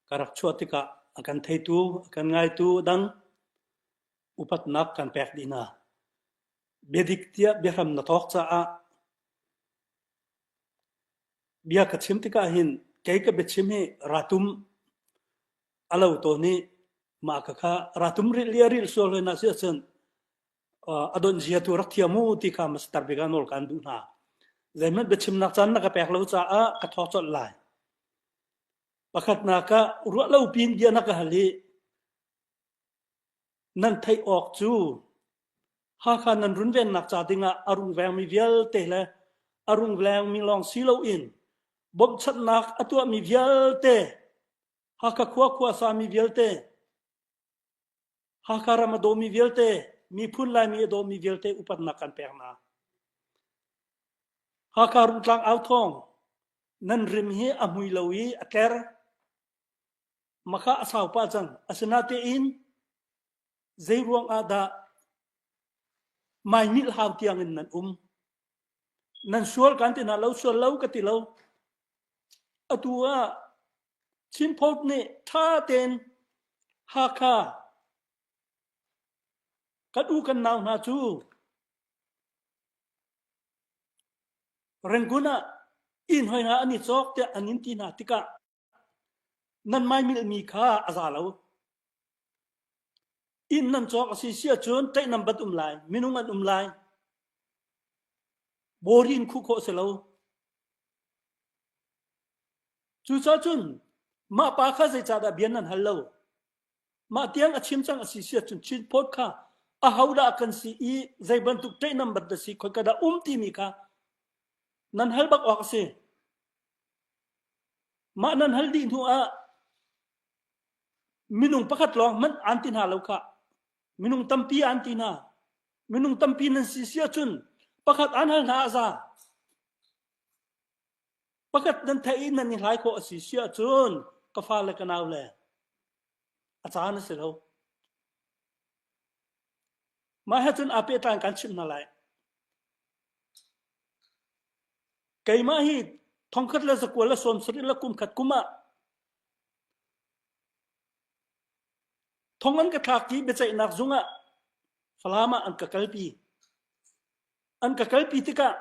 Ka rak chuah tikah a kan theitu, a kan ngaitu dang upatnak kan pek dih hna. Biadik tiah biahram na thawk caah bia ka chim tikah hin kei ka biachim hi ratum a lo tawn i mah ka kha ratum rilh li a rilh sual hoi na si ahcun a donh zia tu rak thiam u ti kha Master bik ah nawl kaan duh hna. Zeihmanh biachimnak caan na ka pek lo caah ka thawk colh lai. Pakhatnak ah ruah lo pin bia na ka hal i nan theih awk cu Hakha nan runvennak ca dingah a rungvengmi vialte le a rungvengmi lawng si loin bawmhchanhnak a tuahmi vialte Hakha khua khuasami vialte Hakha ram a dawmi vialte miphun Laimi a dawmi vialte upatnak kan pek hna. Hakha Rungtlang authawng nan rim hi a hmui lo i a tler. Makha a sau pah cang. Asinatein zei ruang ah dah maimilh hau tiang in nan um? Nan sual kan ti hna lo, sual lo ka ti lo. Atu ah Chin Post nih ṭha tein Hakha kan u kan nau hna cu Rangoon ah inn hoi hna an i cawk tiah an in ti hna tikah nan maimilhmi kha a za lo. Inn nan cawk a si si ahcun ṭaih nan bat um lai, minung an um lai. Bawri in khuh khawh a si lo. Cucaah cun mah pa kha zeicahdah bia nan hal lo? Mah tiang a chim cang a si si ahcun Chin Post kha ahodah kan si i zei bantuk ṭaih nan bat dah si, khoika dah um timi kha nan hal bak awk a si. Mah nan hal dih hnu ah minung pakhat lawng hmanh aan ti hna lo khah. Minung tampi aan ti hna. Minung tampi nan si si ahcun pakhat aan hal hna a za. Pakhat nan theih i nan i hlai khawh a si si ahcun ka fale ka nau le a caan a si lo. Mah he cun aa pehtlai kan chimh hna lai. Keimah hi thongkhat le zakua le 70 le kum khat kum ah thong an ka thlak i biaceihnak zung ah Falam ah an ka kalpi. An ka kalpi tikah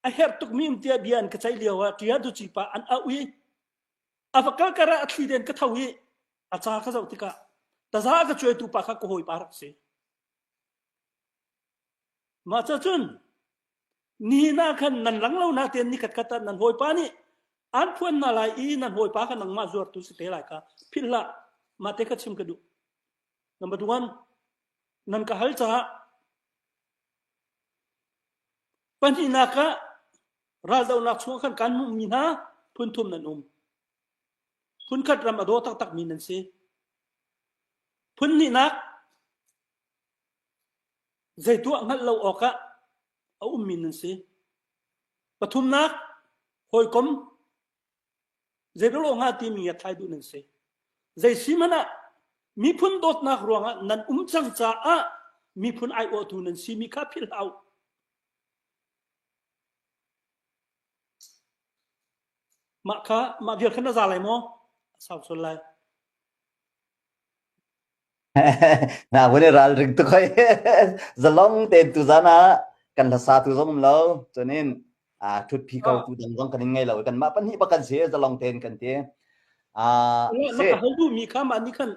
a herh tukmi um tiah bia an ka ceih lio ah ṭia duci pa an auh i a va kal kar ah a thli den ka tho i a ca ka zoh tikah taza a ka cuaitu pa kha ka hawipa rak si. Mah ca cun nihin ah khan nan lang lo na tein nikhat khat ah nan hawipa nih an phuan hna lai i nan hawipa kha nangmah zuartu si te lai kha philh hlah. Mah te kha chim ka duh. Number one, nan ka hal caah pahnihnak ah raldohnak chungah khan kan hmuhmi hna phun thum nan um. Phunkhat ram a daw taktakmi nan si. Phun hnihnak zei tuah hngalh lo awkah a ummi nan si. Pathumnak hawikom zei lo hnga timi a thlai duh nan si. Zei si hmanh ah miphun dawtnak ruangah nan um cang caah miphun aiawhtu nan simi kha philh hlah u. Mah kha mah vial kha na za lai maw? A sau sual lai. Na vun i ralring tuk hoi. Zalong tein tuzan ah kan hlasa tu zong um lo. Cunin thutphi ko tu dang zong kan in ngei lo. Kan mah pahnih bak kan si zalong tein kan ti. Na ka hal duhmi kha mah nih khan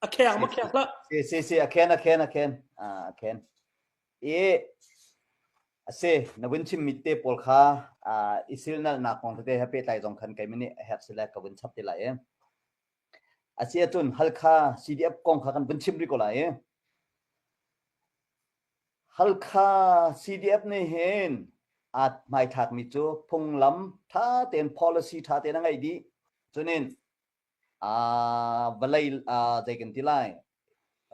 a kheng ma kheng hlah. Si si si a khen a khen a khen. A khen. I a si na vun chimmi te pawl kha i silnalnak kong tete he pehtlai zong khan keimah nih a herh si le ka vun chap te lai i. A si ahcun Halkha CDF kong kha kan vun chim rih ko lai i Halkha CDF nih hin aa hmaithlakmi cu phunglam ṭha tein policy ṭha tein a ngeih dih. Cunin vawlei zei kan ti lai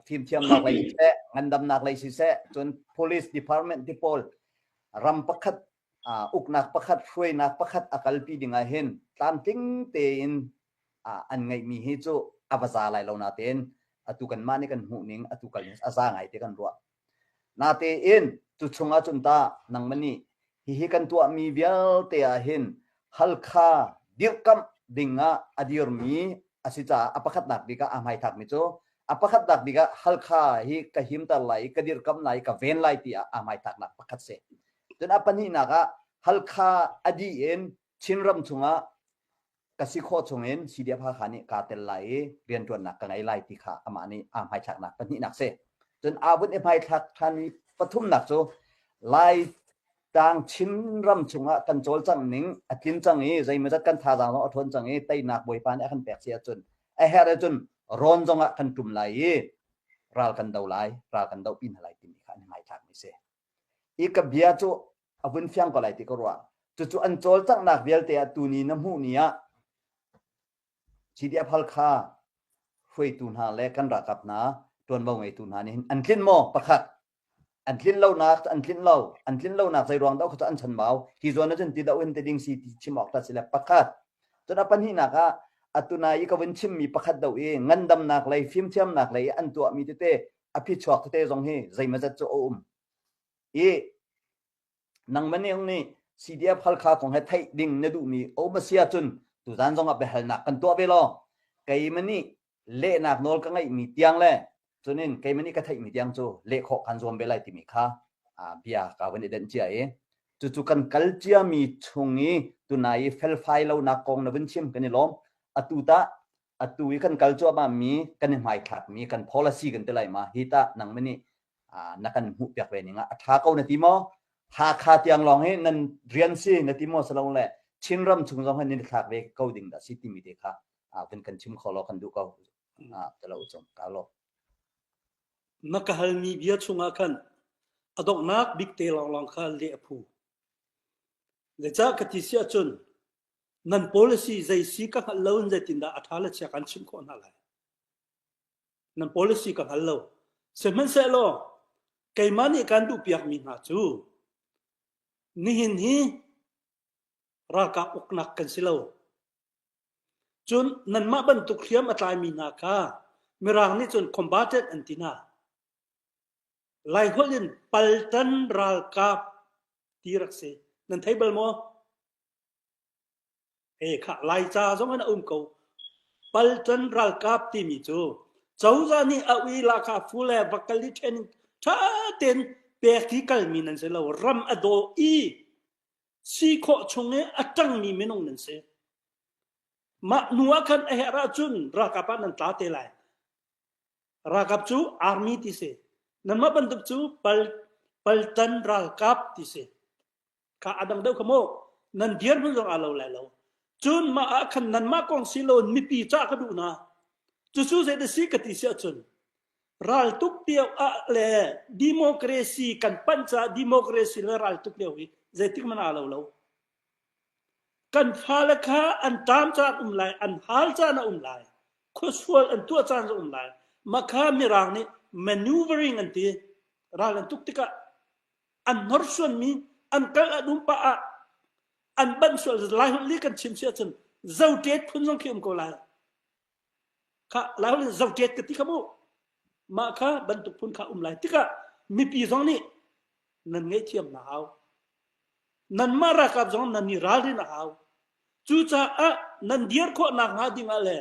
fimthiamnak lei siseh ngandamnak lei siseh cun police department ti pawl ram pakhat uknak pakhat hruainak pakhat a kalpi ding ah hin tlamtling tein an ngeihmi hi cu a va za lai lo natein atu kanmah nih kan hmuh ning atu kal ning a za ngai te kan ruah natein cu chung ah cun ta nangmah nih hihi kan tuahmi vialte ah hin Halkha dirhkamh ding ah a dirmi a si caah a pakhatnak bik ah aa hmaithlakmi cu a pakhatnak bik ah Halkha hi ka himter lai i ka dirhkamh lai i ka ven lai ti ah aa hmaithlaknak pakhat si. Cun a pahnihnak ah Halkha a dih in Chinram chungah ka si khawh chungin CDF Hakha nih kaa tel lai i rianṭuannak ka ngei lai ti kha amah nih aa hmaithlaknak pahnihnak si. Cun aa vun i hmaithlak ṭhanmi pathumnak cu Lai tang Chinram chungah kan cawlcangh ning a tlin cang i zeimawzat kan thazaang zong a ṭhawn cang i teinak Bawipa nih a kan pek si ahcun a herh ahcun rawn zongah kan ṭum lai i ral kan do lai, ral kan dohpi hna lai timi kha an hmaithlakmi si. I ka bia cu a vun fiang ko lai ti ka ruah. Cucu an cawlcanghnak vialte ah tuni na hmuh ni ah CDF Halkha hruaitu hna le kan ralkap hna ṭuanvo ngeitu hna nih hin an tlin maw? Pakhat an tlin lonak an tlin lo an tlin lonak zei ruang dah kha an chanbau hi zawn ahcun ti doh in ti ding si ti chim awk ta si le pakhat cun a pahnihnak ah atunai i ka vun chimmi pakhat do i ngandamnak lei fimthiamnak lei an tuahmi tete a phichuak tete zong hi zeimawzat cu a um i nangmah nih nih CDF Halkha kong he theih ding na duhmi a um a si ahcun tuzan zong ah biahalnak kan tuah ve law keimah nih lehnak nawl ka ngeihmi tiang le cunin keimah nih ka theihmi tiang cu leh khawh kan zuam ve lai timi kha bia ka vun i denh cia i cucu kan kal ciami chung i tunai i felfai lonak kong na vun chim kan i lawm atu tah atu i kan kal cuahmah mi kan i hmaithlakmi kan policy kan ti lai ma hi tah nangmah nih na kan hmuh piak ve ning ah a ṭha ko na ti maw Hakha tiang lawng hi nan rian si na ti maw silo le Chinram chung zong hi nan i thlak ve ko ding dah si timi te kha vun kan chim kho law kan duh ko talo cung ka lo na ka halmi bia chungah khan a donghnak bik te lawnglawng kha leh a phu zeicah ka ti si ahcun nan policy zei si ka hngalh lo in zeitindah a ṭha le chia kan chimh khawh hna lai Nan policy ka hngal lo. Sihmanhsehlaw keimah nih kan duhpiakmi hna cu nihin hi ralkap uknak kan si lo. Cun nanmah bantuk hriam a tlaimi hna kha Mirang nih cun combatant an ti hna. Laiholh in paltan ralkap ti rak si. Nan thei bal maw? He khah Laica zong in a um ko. Paltan ralkap timi cu cozah nih a ui lahkhah fu le va kal i training ṭha tein pek hi kalmi nan si lo. Ram a daw i si khawh chung i a ṭangmi minung nan si. Mah hnu ah khan a herh ahcun ralkap ah nan tla te lai. Ralkap cu army ti si. Nanmah bantuk cu pal, paltan ralkap ti si. Kha a dang deuh kha mu. Nan dirhmun zong aa lo lai lo. Cun mah ah khan nanmah kong si lo mipi cah ka duh hna. Cucu zei si ka ti si ahcun raltuk lio ah le democracy kan panh caah democracy le raltuk lio hi zeitik hmanh aa lo lo. Kan fale kha an ṭam caan um lai, an hal caan a um lai, khuasual an tuah caan a um lai. Mah kha Mirang nih maneuvering an ti. Ral an tuk tikah an hnorsuanmi an kal an um pah ah an banh sual lai holh li kan chim si ahcun zotet phun zong khi um ko lai kha lai holh in zotet ka ti kha mu mah kha bantuk phun kha um lai tikah mipi zong nih nan ngaihthiam na hau nanmah ralkap zong nan i ralrin a hau Cucaah nan dir khawh nakhnga dingah le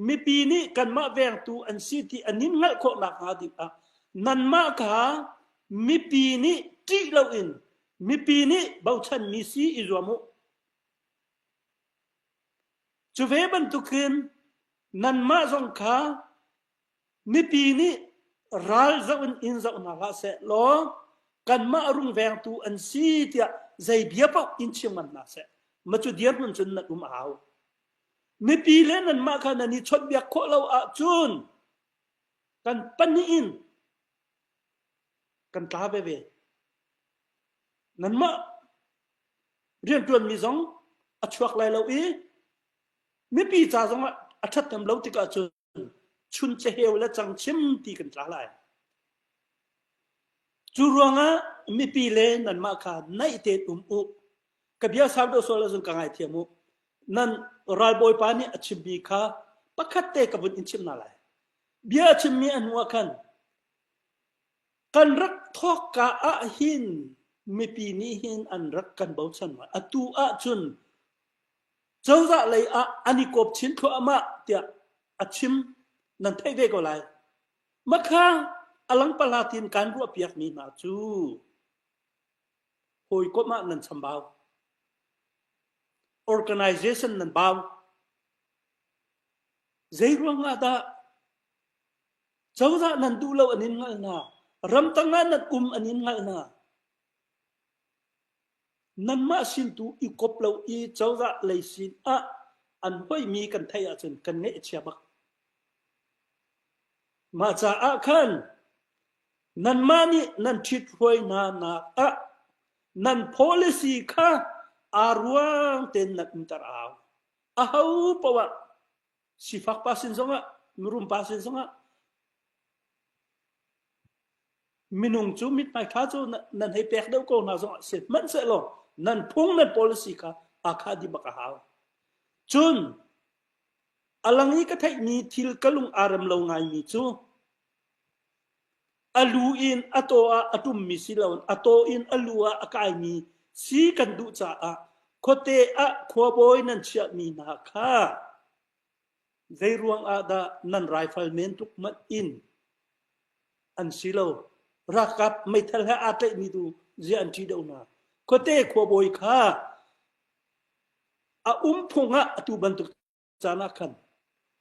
mipi nih kanmah vengtu an si ti an in hngalh khawh nakhnga dingah nanmah kha mipi nih ṭih loin mipi nih bochanmi si i zuam u. Cu ve bantukin nanmah zong kha Mipi nih ral zoh in in zoh hna hlah seh law kanmah rungvengtu an si tiah zei bia paoh in chim ngam hna seh. Ma cu dirhmun cun nan um a hau. Mipi le nanmah kha nan i chawnhbiak khawh lo ahcun kan pahnih in kan tla veve. Nanmah rianṭuanmi zong a chuak lai lo i mipi ca zongah a ṭhathnem lo tikah cun chun caheu le cangchim ti kan tla lai. Cu ruangah mipi le nanmah kha naih tein um u. Ka bia sau deuh sual ahcun ka ngaithiam u. Nan ralbawipa nih a chimmi kha pakhat te ka vun in chimh hna lai. Bia a chimmi a hnu ah khan kan rak thawkka ah hin mipi nih hin an rak kan bochan. Atu ahcun. Cozah lei ah an i kawp chin thluahmah tiah a chim nan theih ve ko lai. Makha a langpala tin kan ruahpiakmi hna cu hawikom ah nan chambau. Organization nan bau. Zei ruang ah dah cozah nan duh lo an in hngalh hna, ramtang ah nan um an in hngalh hna. Nanmah sin tu i kop lo i cozah lei sin ah an hoimi kan theih ahcun kan ngaih a chia bak. Mah caah khan nanmah nih nan ṭhithruai hna nak ah nan policy kha aa ruang tein nan umter a hau. Aho poah sifak pa sin zongah mirum pa sin zongah Minung cu mithmai ṭha cu nan hei pek deuh ko hna zongah sihmanhsehlaw nan phung nan policy kha aa khah dih bak a hau. Cun a lang i ka theihmi thil ka lung aa rem lo ngaimi cu a lu in a taw ah a ṭummi si loin a taw in a lu ah a kaimi si kan duh caah khuate ah khuabawi nan chiahmi hna kha Zei ruang ah dah nan raifal men tluk manh in an si lo. Ralkap meithal he aa tlaihmi tu zia an ṭih deuh hna. Khuate khuabawi kha a um phung ah atu bantuk caan ah khan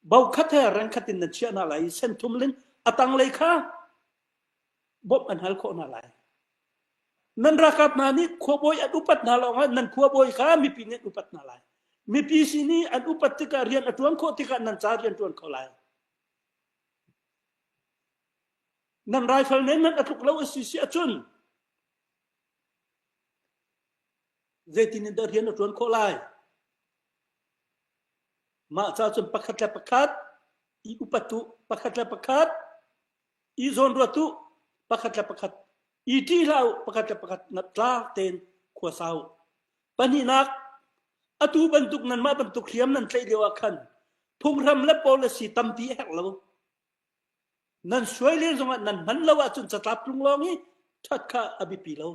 bokhat he rengkhat in nan chiah hna lai i senthum lin a tanglei kha bawmh an hal khawh hna lai. Nan ralkap hna nih khuabawi an upat hna lawngah nan khuabawi kha mipi nih an upat hna lai. Mipi sin i an upat tikah rian a ṭuan khawh tikah nan ca rian ṭuan kho lai. Nan raifal men nan a tluk lo a si si ahcun zeitin in dah rian a ṭuan khawh lai? Mah ca cun pakhat le pakhat i upat u, pakhat le pakhat i zawnruat u, pakhat le pakhat i ṭih hlah u, pakhat le pakhat tlak tein khua sa u. Pahnihnak, atu bantuk nanmah bantuk hriam nan tlaih lio ah khan phunghram le policy tampi a herh lo. Nan suai len zongah nan hman lo ahcun catlap tlung lawng hi ṭhat kha a biapi lo.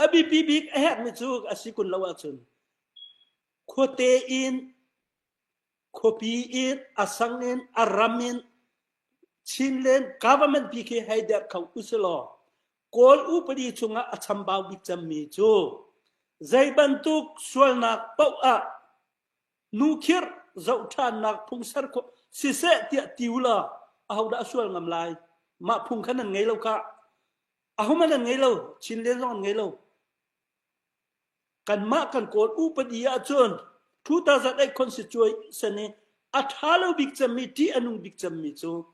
A biapi bik a herhmi cu a si kun lo ahcun khuate in khuapi in a sang in a ram in Chinland government pi khi hei der kho usilaw Kawl upadi chungah a chambau bik cemmi cu zei bantuk sualnak paoh ah nukhirh zohṭhannak phung ser khawh siseh tiah ti ulaw ahodah a sual ngam lai? Mah phung kha nan ngei lo khah. Ahohmanh an ngei lo. Chinland zong an ngei lo. Kanmah kan Kawl upadi ahcun 2008 constitution i a ṭha lo bik cemmi, ṭih a nung bik cemmi cu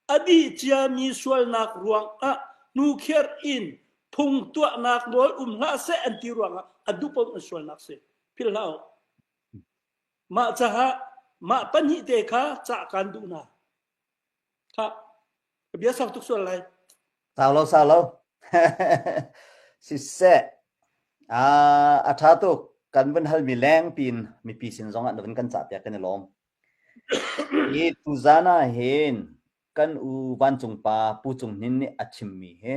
a dih ciami sualnak ruangah hnukhiar in phung tuahnak nawl um hlah seh an ti ruangah a duh paoh in sualnak si. Philh hlah u. Mah caah mah pahnih te kha cah kaan duh hna. Kha ka bia sau tuk sual lai. Sau lo sau lo. Siseh a ṭha tuk kan vun halmi leng pin mipi sin zong ah na vun kan cah piak kan i lawm. Hi tuzan ah hin kan u vancung pa Pu Cung Hnin nih a chimmi hi.